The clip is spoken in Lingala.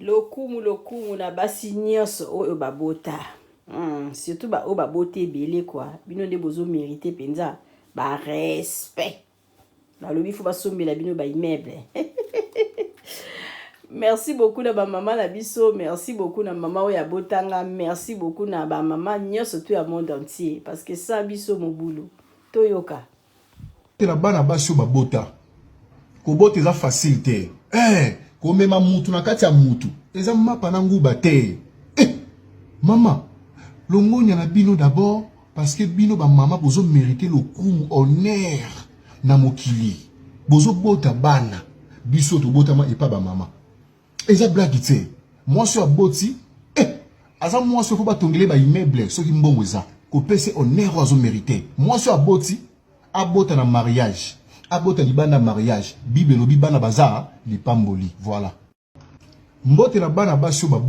Lokumu lokumu na basi nyonso oyo babota, surtout baoyo babota ebele quoi. Bino nde bozomérite mpenza barespect. Balobi fo basombela bino baimmeuble. Merci beaucoup na bamama na biso, merci beaucoup na mama oyo abotanga, merci beaucoup na bamama nyonso to ya monde entier, parce que sa biso mobulu toyoka. Te na bana basi oyo babota, kobota eza facile te. Komema mutu na kati ya mutu eza mapa na nguba te. Mama, longonya na bino d'abord, parce que bino bamama bozomérite lokumu, honneur na mokili. Bozobota bana, biso tobotama epa bamama, eza blague te. Mwasi oyo aboti, aza mwasi oyo fo batongele baimmeuble. Soki mbongo eza, kopesa honneur oyo azomérite. Mwasi oyo aboti, abota na mariage, abota libanda mariage, Bible elobi bana baza lipamboli. Voilà, mbote na bana basi oyo babota.